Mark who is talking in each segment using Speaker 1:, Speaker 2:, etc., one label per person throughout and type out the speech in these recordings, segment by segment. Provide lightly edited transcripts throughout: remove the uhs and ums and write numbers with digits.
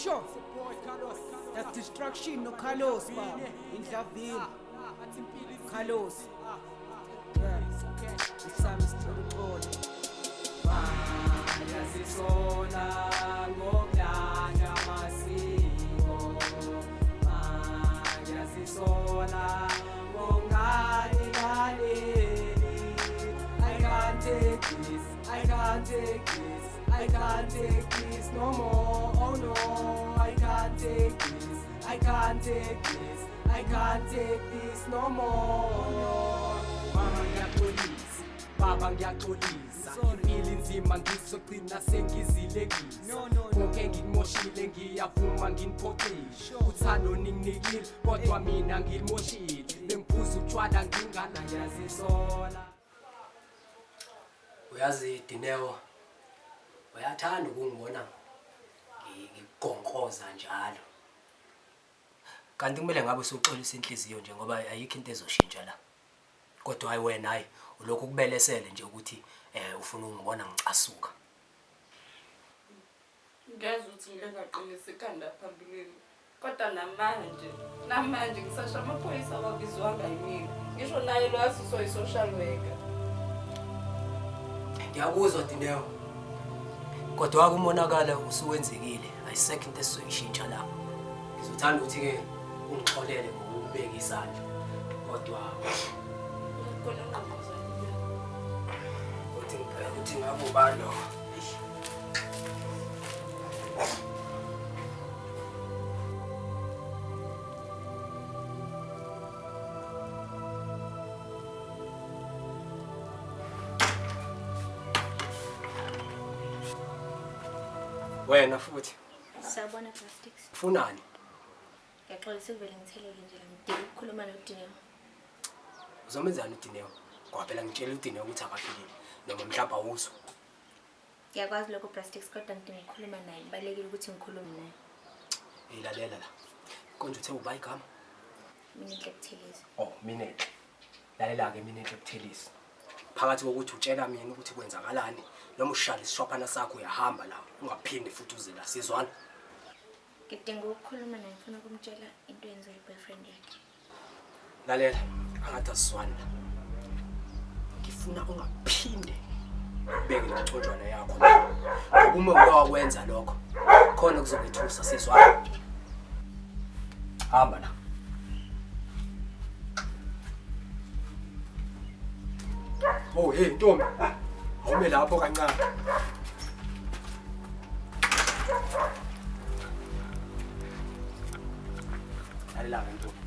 Speaker 1: Sure. That's distraction no Carlos baba. Indlavini. Carlos. Yeah. Isami sithola.
Speaker 2: Bayasisola ngokulanda amasiko. Bayasisola ngokunganilaleli. I can't take this, I can't take this, I can't take this no more. Oh no, I can't take this, I can't take this, I can't take this no more. Mama ngiyaxolisa, baba ngiyaxolisa. Impilo inzima ngizogcina sengizilekisa.
Speaker 1: No, no, no.
Speaker 2: Konke ngikumoshile ngiyavuma nginiphoxile. Uthando ninginikile kodwa mina ngilimoshile. Bengiphuza utshwala ngingana ngiyazisola.
Speaker 3: Uyazi Dineo, uyathanda ukungibona ngikugonkoza njalo. Kanti kumele ngabe usuxolisa inhliziyo nje ngoba ayikho into ezoshintsha la. Kodwa hayi wena hayi ulokhu kubelesele nje ukuthi ufuna ukungibona ngicasuka.
Speaker 4: Ngiyazi ukuthi ngike ngaqinisa ikhanda phambilini. Kodwa namanje ngisasho amaphoyisa awabizwanga yimina. Ngisho naye lo asuswa yi-social worker.
Speaker 3: Ngiyakuzwa Dineo. Kodwa kumonakala usuwenzekile, ayisekho into esizoyishintsha lapho. Ngizothanda ukuthi-ke ungixolele ngokubeka isandla. Kodwa
Speaker 4: Khona ngqongqoza.
Speaker 3: uthi ngibheke ukuthi ngabe ubani lo. Eish. Wena futhi
Speaker 5: Sawubona Plastics.
Speaker 3: ufunani?
Speaker 5: Ngiyaxolisa ukuvele ngitheleke nje la ngidinga ukukhuluma noDineo.
Speaker 3: Uzomenzani uDineo? Ngoba phela ngitshela uDineo ukuthi akafikile noma mhlawumbe awuzwa.
Speaker 5: Ngiyakwazi lokho Plastics kodwa ngidinga ukukhuluma naye. Kubalulekile ukuthi ngikhulume naye.
Speaker 3: Hey lalela la. Konje uthe uba igama?
Speaker 5: Minenhle Buthelezi.
Speaker 3: Oh, Minenhle. Lalela ke Minenhle Buthelezi. Phakathi kokuthi utshela mina ukuthi kwenzakalani noma ushaya isishwaphana sakho uyahamba la ungaphindi futhi uze la sizwana.
Speaker 5: Ngidinga ukukhuluma naye ngifuna ukumtshela into eyenziwa i-boyfriend yakhe.
Speaker 3: Lalela, angathi asizwani la. Ngifuna ungaphinde ubeke le yakho la. Ngoba uma wakwenza lokho khona kuzokwethusa sizwana. Hamba la. Oh hey ntombi. Awume lapho kancane. Lalela-ke ntombi.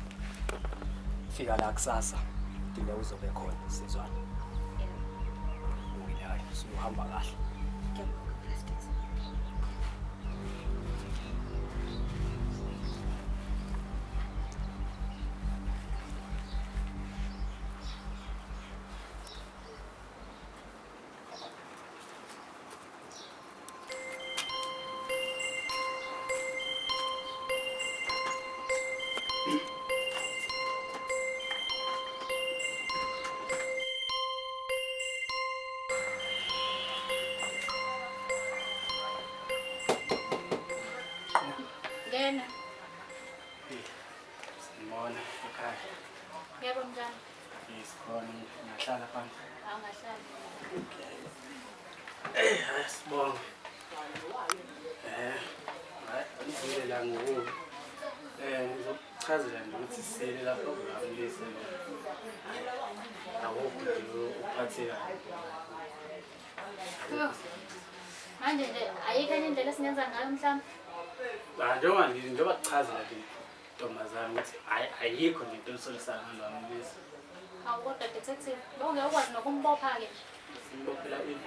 Speaker 3: Fika la kusasa. Dine uzobe khona sizwana. Lungile hayi, usuhamba kahle.
Speaker 5: Ngiyabonga Plastics. Ngena.
Speaker 6: Sanibona ekhaya.
Speaker 5: Yebo mntwana.
Speaker 6: Sikhona ngiyahlala phansi.
Speaker 5: Awungahlali.
Speaker 6: Eh, hayi sibonge. Hayi ngizile la ngoku. Ngizokuchazela nje ukuthi sisele lapho ngamlise lo. Akukho nje uphathekayo.
Speaker 5: Manje nje ayikho enye indlela esingenza ngayo mhlawumbe.
Speaker 6: Ah, njengoba nje njengoba kuchazela nje ntombazane ukuthi hayi ayikho nje into esolisayo ngalwamlisa.
Speaker 5: Hawu kodwa detective, bawungeke ukwazi nokumbopha-ke nje.
Speaker 6: Simbophela ini?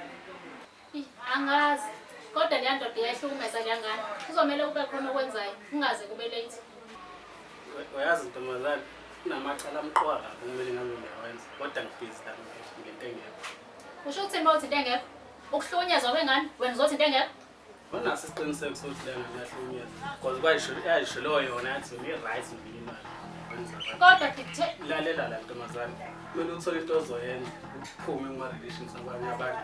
Speaker 5: Ih, angazi. Kodwa leya ndoda iyayihlukumeza leya ngane. Kuzomele kube khona okwenzayo, kungaze kube late.
Speaker 6: Uyazi ntombazane kunamacala amqoka kabi okumele ngabe ngiyawenza kodwa ngibhizi la ngento engekho.
Speaker 5: Usho ukuthini uma uthi into engekho? Ukuhlukunyezwa kwengane, wena uzothi into engekho?
Speaker 6: Unaso isiqiniseko sokuthi le ngane iyahlukunyezwa because kwayishilo yona yathi yona i-right ngelinye imali.
Speaker 5: Kodwa detective,
Speaker 6: Lalela la ntombazane, kumele uthole into ozoyenza uphume kuma-relations abanye abantu.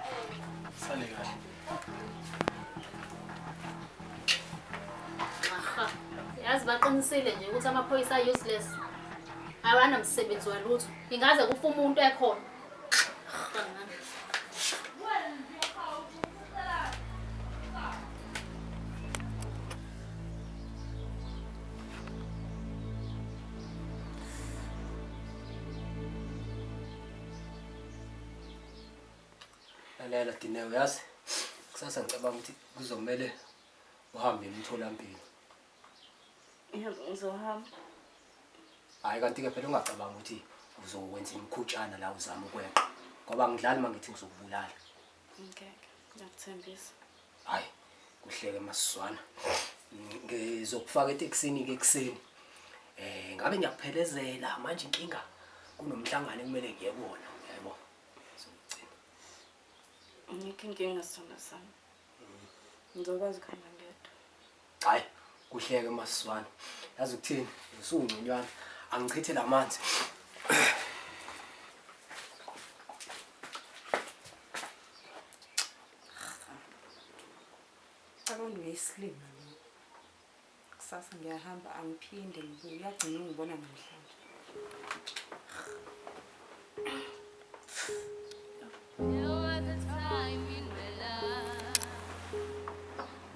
Speaker 6: Sale kahle.
Speaker 5: Yazi baqinisile nje ukuthi amaphoyisa a-useless. Awanamsebenzi walutho. Ingaze kufa umuntu ekhona.
Speaker 3: Lalela Dineo, yazi kusasa ngicabanga ukuthi kuzomele uhambe emtholampilo.
Speaker 4: Yebo, ngizohamba.
Speaker 3: Hhayi kanti-ke phela ungacabanga ukuthi uzokwenza imikhutshana la uzama ukweqa. Ngoba angidlali uma ngithi ngizokubulala.
Speaker 4: Ngeke, ngiyakuthembisa.
Speaker 3: Hhayi, kuhleke masizwana. Ngizokufaka etekisini-ke ekuseni. Eh ngabe ngiyakuphelezela manje inkinga kunomhlangano ekumele ngiye kuwona, yabo. Sokugcina.
Speaker 4: Ngikho inkinga sithando sami. Ngizokwazi ukuhamba ngedwa.
Speaker 3: Hayi, kuhleke masizwana. Yazi ukuthini? Usungconywana. Angichithe lamanzi.
Speaker 7: Cabanga uyisilima lo. Kusasa ngiyahamba angiphinde ngibuye uyagcina ungibona namhlanje.
Speaker 8: There was a time in my life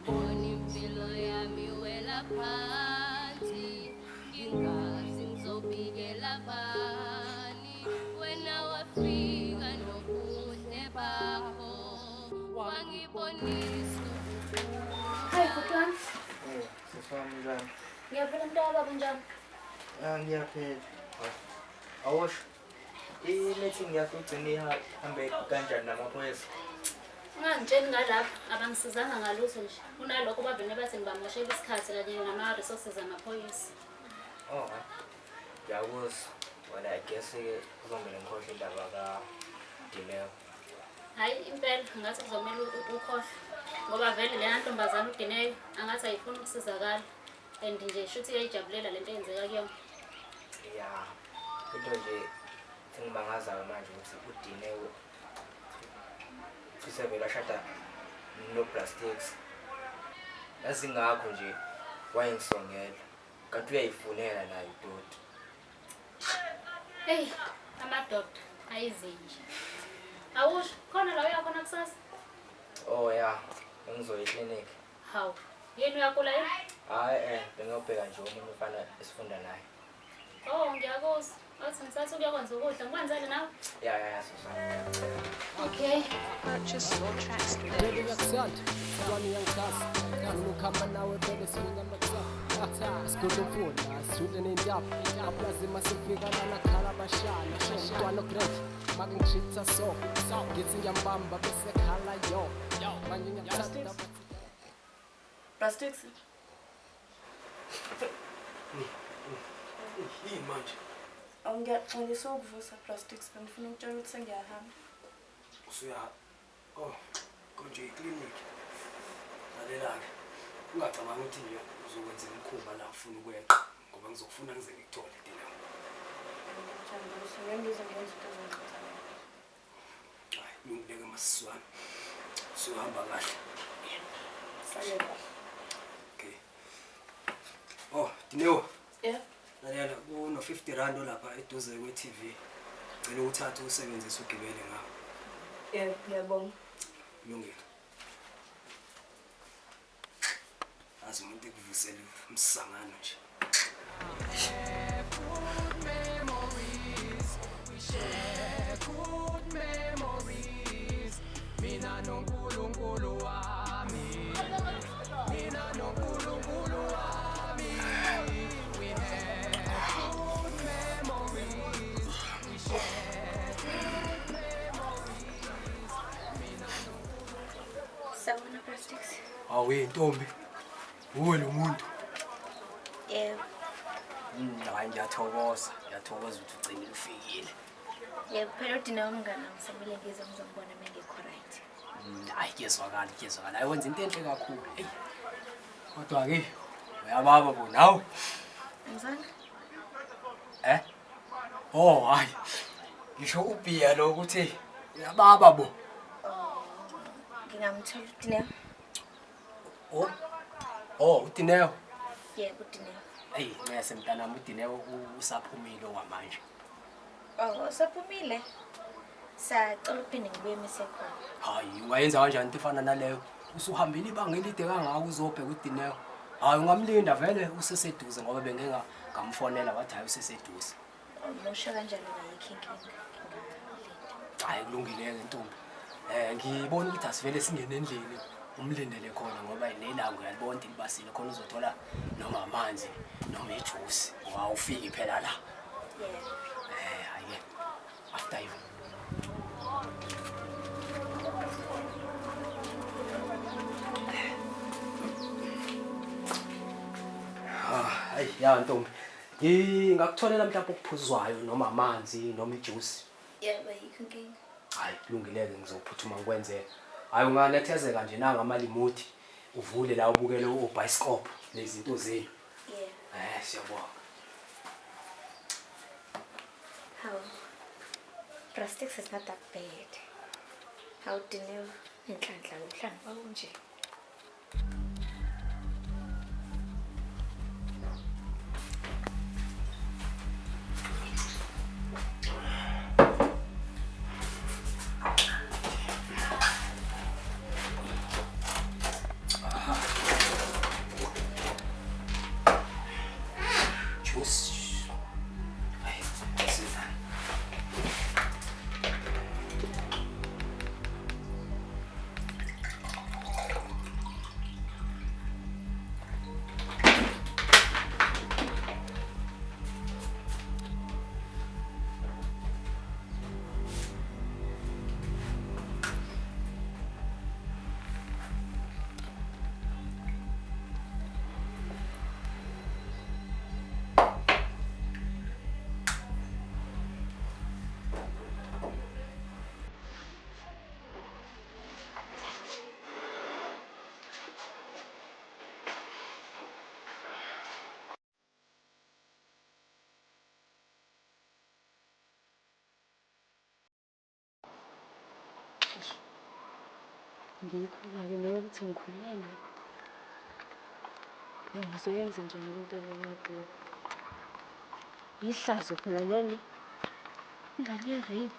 Speaker 8: Bona impilo yami iwela phansi Ngingazi ngizobikela bani Wena wafika nobuhle bakho Wangibonisa
Speaker 5: Hayi bhuti wami.
Speaker 9: Eh, sisi wami njani?
Speaker 5: Ngiyaphila mntakababa unjani?
Speaker 9: Ah, ngiyaphila. Awusho. I-meeting yakho igcine ihambe kanjani namaphoyisa?
Speaker 5: Ungangitsheli ngalapho abangisizanga ngalutho nje. Kunalokho bavele bathi ngibamoshela isikhathi kanye nama-resources amaphoyisa.
Speaker 9: Oh, hayi. Ngiyakuzwa. Wena I guess-ke kuzomele ngikhohlwe indaba kaDineo.
Speaker 5: Hhayi impela ngathi kuzomele ukhohlwe ngoba vele lena ntombazane uDineo angathi ayifuni ukusizakala and nje shuthi iyayijabulela lento eyenzeka kuyona.
Speaker 9: Ya, into nje sengibangazayo manje ukuthi uDineo cishe vele ashada noPlastics. Yazi ngakho nje wayengisongela. Kanti uyayifunela naye udoti.
Speaker 5: Eyi, amadoda ayizinja. Awusho, khona la uya khona kusasa?
Speaker 9: Oh ya, bengizoya eklinikhi.
Speaker 5: Hawu, yini uyagula yini?
Speaker 9: Hhayi eh, bengiyobheka nje omunye umfana esifunda naye.
Speaker 5: Oh, ngiyakuzwa. Wathi ngisathi ukuyokwenza ukudla, ngikwenzele nawe?
Speaker 9: Ya ya ya Susan.
Speaker 5: Okay.
Speaker 10: Purchase your tracks today.
Speaker 2: Vele ngiyakuthanda, mntwana uyangichaza. Ngifuna ukuhamba nawe vele swinga amatha. Sigudla umfula, sidlule nentaba. Aplazi masifika lana khala abashana. Mntwana great, make ngishitha so. Ngithi ngiyambamba bese khala yo. Manje ngiyakuthanda.
Speaker 4: Plastics.
Speaker 3: Yini manje?
Speaker 4: Awungiyaxolisa ukuvusa Plastics, bengifuna ukutshela ukuthi sengiyahamba.
Speaker 3: Usuya oh konje iklinikhi. Lalela-ke. Ungacabangi ukuthi nje uzokwenza imikhuba la ufuna ukweqa ngoba ngizokufuna ngize ngikuthole Dineo.
Speaker 4: Ngiyajabulisa, ngeke ngize ngenze into ezongixoxa.
Speaker 3: Hayi, kulungile-ke masizwana. Usuhamba kahle.
Speaker 4: Sale kahle.
Speaker 3: Okay. Oh, Dineo.
Speaker 4: Yeah.
Speaker 3: Lalela kuno 50 rand olapha eduze kwe-TV. Ngicela uthathe usebenzise ugibele ngawo.
Speaker 4: Yeah, ngiyabonga.
Speaker 3: Kulungile. Azi umuntu ekuvusela umsangano nje.
Speaker 2: Mina noNkulunkulu wami. Mina noNkulunkulu wami. We have good memories. We share good memories. Mina
Speaker 11: Sawubona Plastics.
Speaker 3: Awu ntombi. Uwe lo muntu.
Speaker 11: Yebo.
Speaker 3: Hayi ngiyathokoza. Ngiyathokoza ukuthi ugcinile ufikile.
Speaker 11: Yebo, phela uDineo umngane wami samele ngize ngizombona uma ngekho right.
Speaker 3: Hayi kuyezwakala, kuyezwakala. Hayi wenza into enhle kakhulu. Eyi. Kodwa-ke uyababa bo nawe.
Speaker 11: Angizange.
Speaker 3: Eh? Oh hayi. Ngisho ubhiya lo ukuthi uyababa bo. Eyi, ncese mntanami uDineo usaphumile okwamanje.
Speaker 11: Oh, usaphumile? Sacela ukuphinde ngibuye mesekhona.
Speaker 3: Hayi, ungayenza kanjani into efana naleyo? Usuhambile ibanga elide kangaka uzobheka uDineo. Hayi, ungamlinda vele useseduze ngoba bengeke ngamfonela wathi hayi useseduze.
Speaker 11: Musho kanjalo ayikho inkinga. Ngingalinda.
Speaker 3: Hayi kulungile-ke ntombi. Ngibona ukuthi asivele singene endlini umlindele khona ngoba nelanga uyalibona ukuthi libasile khona uzothola noma amanzi noma ijuice ngoba awufiki phela la.
Speaker 11: Yebo.
Speaker 3: Hayi-ke after you. Ah, hayi ya ntombi. Ngingakutholela mhlawumbe okuphuzwayo noma amanzi noma ijuice.
Speaker 11: Yebo, ayikho inkinga.
Speaker 3: Hayi kulungile-ke ngizophuthuma ngikwenze. Hayi unganethezeka nje nanga amalimuthi uvule la ubukele ubhayisikobho lezi zinto zenu.
Speaker 11: Yebo.
Speaker 3: Siyabonga.
Speaker 11: Hawu. Plastics is not that bad. Hawu Dineo, inhlanhla uhlanga kwakunje.
Speaker 3: Juice. Hayi, siza.
Speaker 12: Ngiyikhuluma-ke leyo ukuthi ngikhulelwe. Ngizoyenza njani into leyo? Yihlazo phela leli. Ingane ye-rape.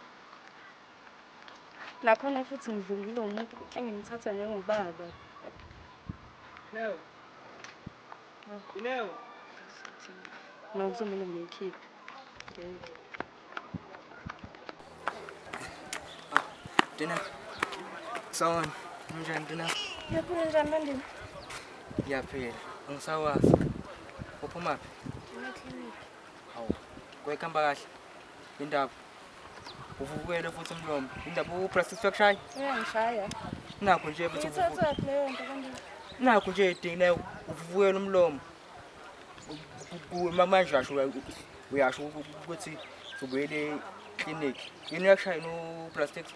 Speaker 12: Nakhona futhi ngidlulile umuntu engimthatha njengobaba.
Speaker 2: Dineo. Dineo.
Speaker 12: No, kuzomele ngiyikhiphe. Ngeke.
Speaker 9: Dina. Sawona. Unjani Dina?
Speaker 12: Ngiyaphila njani Bandile?
Speaker 9: Ngiyaphila. Angisawazi. Uphumaphi?
Speaker 12: Eklinikhi.
Speaker 9: Hawu. Kwekuhamba kahle. Indaba. Uvukele futhi umlomo. Indaba uplastic uyakushaya?
Speaker 12: Uyangishaya.
Speaker 9: Nakho nje futhi uvuvuke.
Speaker 12: Uyithathaphi leyo nto Bandile?
Speaker 9: Nakho nje Dina uvukele umlomo. Manje uyasho uyasho ukuthi ubuyele clinic. Yini uyakushaya no plastic?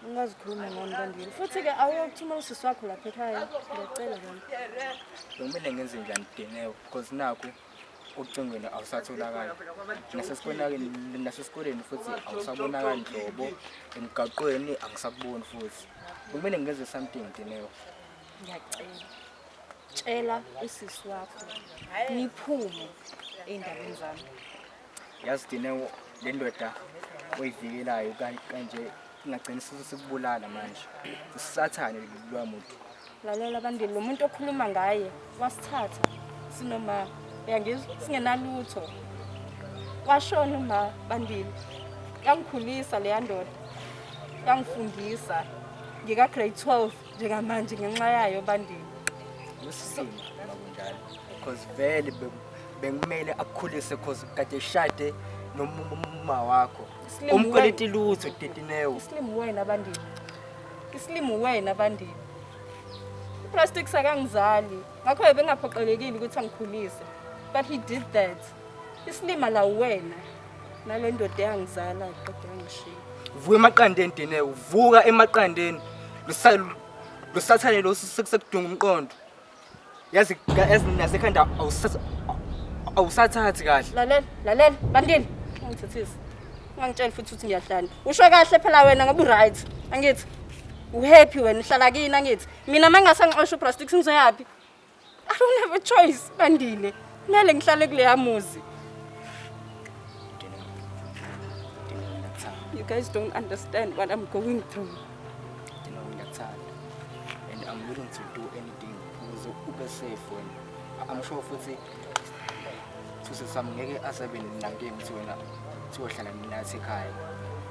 Speaker 12: Ungazikhuluma nami Bandile. Futhi-ke awuyokuthuma usisi wakho lapha ekhaya. Ngiyacela bani.
Speaker 9: Bekumele ngenze njani Dineo because nakho ocingweni awusatholakali. Nasesikoleni nasesikoleni futhi awusabonakali nhlobo. Emgaqweni angisakuboni futhi. Kumele ngenze something Dineo.
Speaker 12: Ngiyacela. Tshela usisi wakho niphume ey'ndabeni zami.
Speaker 9: Yazi Dineo le ndoda oyivikelayo kanje ingagcina sikubulala manje. Usathane lowa muntu.
Speaker 12: Lalela Bandile, lo muntu okhuluma ngaye wasithatha sinoma uyangizwa singenalutho. Washona uma Bandile. Yangikhulisa leya ndoda. Yangifundisa. Ngika grade 12 njengamanje ngenxa yayo Bandile.
Speaker 9: Usilima noma kunjalo. Because vele bekumele akukhulise because kade eshade noma wakho.
Speaker 12: Isilima
Speaker 9: Umkweleti lutho Dineo.
Speaker 12: Isilimu wena Bandile. Isilimu wena Bandile. Plastic sakangizali. Ngakho bengaphoqelekile ukuthi angikhulise. But he did that. Isilima la wena. Nale ndoda eyangizala qeda yangishiya.
Speaker 9: Vuka emaqandeni Dineo, vuka emaqandeni. Lusathane lo sekudunga umqondo. Yazi yazi nasekhanda awusathathi kahle.
Speaker 12: Lalela, lalela, Bandile. Ungithethise. Ungangitsheli futhi ukuthi ngiyahlala. Usho kahle phela wena ngoba uright. Angithi uhappy wena uhlala kini angithi. Mina mangase ngixoshe uplastic ngizoyapi? I don't have a choice, Bandile. Kumele ngihlale kuleya muzi. You guys don't understand what I'm going through.
Speaker 9: Dineo ngiyakuthanda. And I'm willing to do anything ukuze ube safe wena. I'm sure futhi Thuse sami ngeke asabe nankinga ukuthi wena uyohlala nathi ekhaya.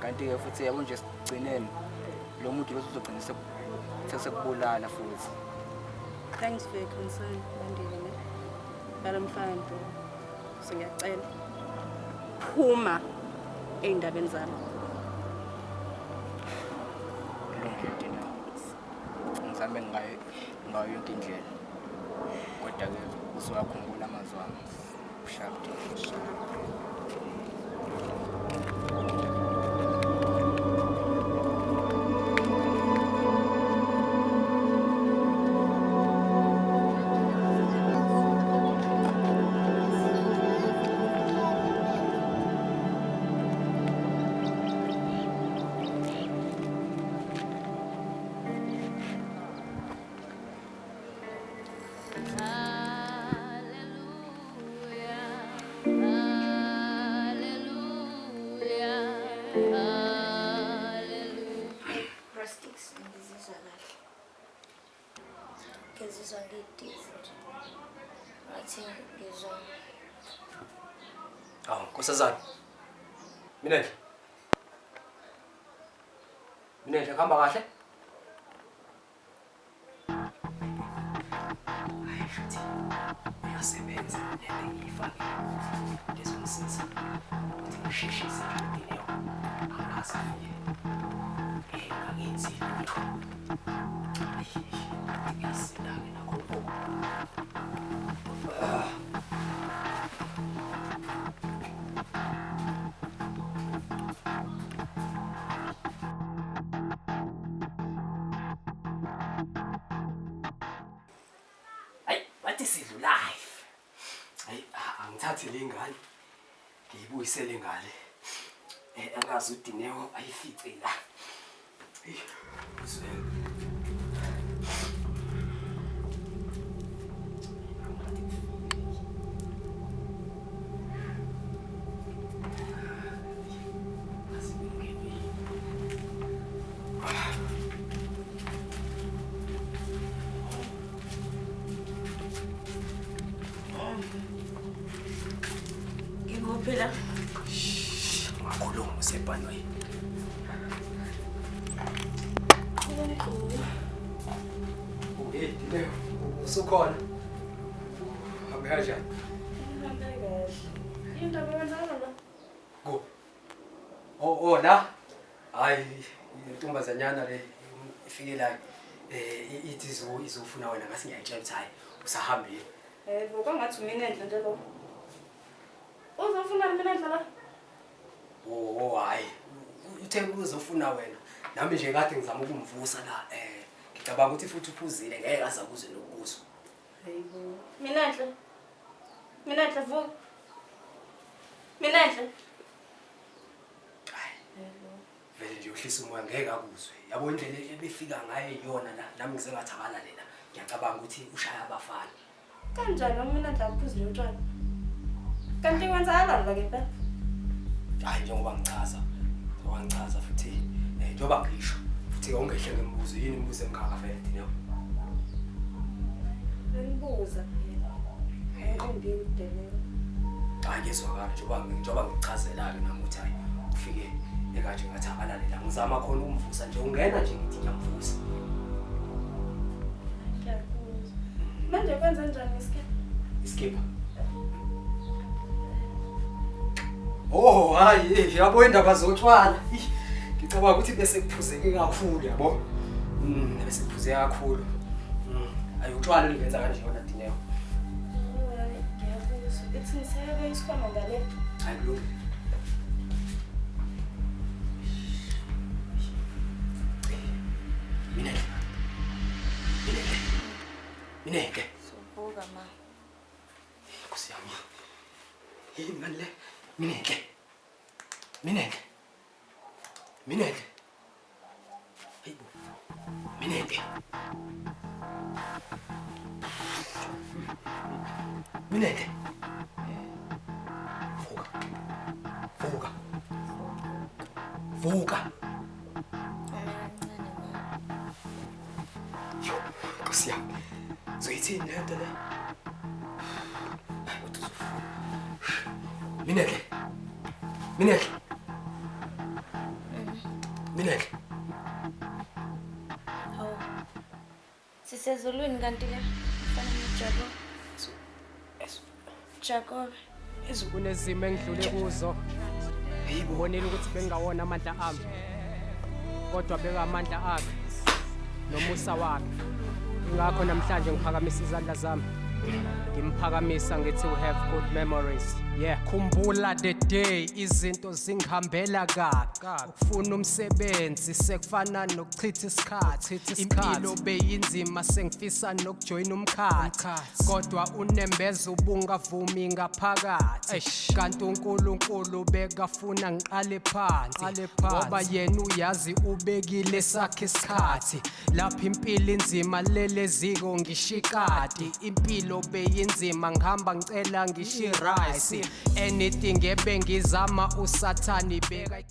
Speaker 9: Kanti-ke futhi yabo nje sigcineni lo muntu lo uzogcina sekubulala futhi.
Speaker 12: Thanks for your concern, Bandile. Ne? But I'm fine, bro. So ngiyacela. Phuma ey'ndabeni zami.
Speaker 9: Kulungile Dineo. Ngizame ngayo ngayo yonke indlela. Kodwa-ke uzowakhumbula amazwi ami. Sharp Dineo.
Speaker 11: Rustics ngizizwa kahle. Ngizizwa ngidizzy nje. Ngathi ngizwa
Speaker 3: Awu, nkosazana. Mina nje. Mina nje kuhamba kahle? Hayi shuthi uyasebenza lento engiyifakile. Lezongisiza ukuthi ngisheshise nje leyo angaze afike. Ngingenzi lutho. Ngiyasinda-ke nakho lokho. Hayi, bathi sidlu live. Hayi, angithathe le ngane. Ngiyibuyisele ngale. Angazi uDineo ayifice la. Eyi, uzwele.
Speaker 4: Ngikuphi la?
Speaker 3: Ungakhulumi usebhanoyi. Oh, hey, Dineo, usukhona? Hambe kanjani?
Speaker 12: Ngihambe kahle. Into abekwenzakala la?
Speaker 3: Kuphi? Oh, oh la? Hayi, intombazanyana le ifike la ithi izofuna wena ngase ngiyayitshela ukuthi hayi usahambile.
Speaker 12: Yebo, kwangathi mina enhle nje lo. Uzofuna mina enhle la?
Speaker 3: Oh, hayi. Uthe uzofuna wena. Nami nje kade ngizama ukumvusa la. Ngicabanga ukuthi futhi uphuzile ngeke aze akuze nokuzwa.
Speaker 12: Hayibo. Mina enhle. Mina enhle vuka. Mina enhle.
Speaker 3: Vele nje uhlisa umoya ngeke akuzwe. Yabo indlela ebefika ngayo iyona la nami ngize ngathabala lela. Ngiyacabanga ukuthi ushaya abafana.
Speaker 12: Kanjani mina enhle akuphuzile utshwala? Kanti kwenzakalani la ngempela?
Speaker 3: Hayi njengoba ngichaza. Njengoba ngichaza futhi njengoba ngisho futhi ungehle ngemibuzo yini imibuzo emkhakha vele Dineo.
Speaker 12: Bengibuza phela. Hayi ngikudelela.
Speaker 3: Hayi ngizwakala njengoba ngikuchazela-ke nami ukuthi hayi ufike ekanje ngathi akalale la ngizama khona ukumvusa nje ungena nje ngithi ngiyamvusa.
Speaker 12: Ngiyakuzwa. Manje kwenze njani ngesikhathi?
Speaker 3: Iskipha. Oh hayi yabo indaba zotshwala. Ngicabanga ukuthi bese kuphuzeke kakhulu yabo. Bese kuphuzeke kakhulu. Ayi utshwala lingenza kanje yona Dineo.
Speaker 12: Ngiyakuzwa. Ithi ngisayeke isikhwama ngale.
Speaker 3: Hayi kulungile. Minenhle. Minenhle. Minenhle.
Speaker 7: Subuka ma.
Speaker 3: Nkosi yami. Yini ngani le? Minenhle. Minenhle. Minenhle. Hayibo. Minenhle. Minenhle. Vuka. Yo, Nkosi yami. Uzoyithini le nto le? Hayi, kodwa uzofuna. Minenhle. Minenhle. Minenhle.
Speaker 11: Hawu. Sisezulwini kanti la. Fana noJakobe. Jakobe.
Speaker 2: Kunezimo engidlule kuzo. Ngibonile ukuthi bengawona amandla ami. Kodwa bekamandla akhe nomusa wakhe. Ingakho namhlanje ngiphakamisa izandla zami. Ngimphakamisa ngithi we have good memories. Yeah, khumbula the day izinto zingihambela kabi. Ukufuna umsebenzi sekufana nokuchitha isikhathi. Impilo beyinzima sengifisa nokujoyina umkhathi. Kodwa unembeza ubungavumi ngaphakathi. Kanti uNkulunkulu bekafuna ngiqale phansi. Ngoba yena uyazi ubekile sakhe isikhathi. Lapho impilo inzima lele ziko ngishikadi. Impilo beyinzima ngihamba ngicela ngishi rice. Anything ebengizama usathani beka.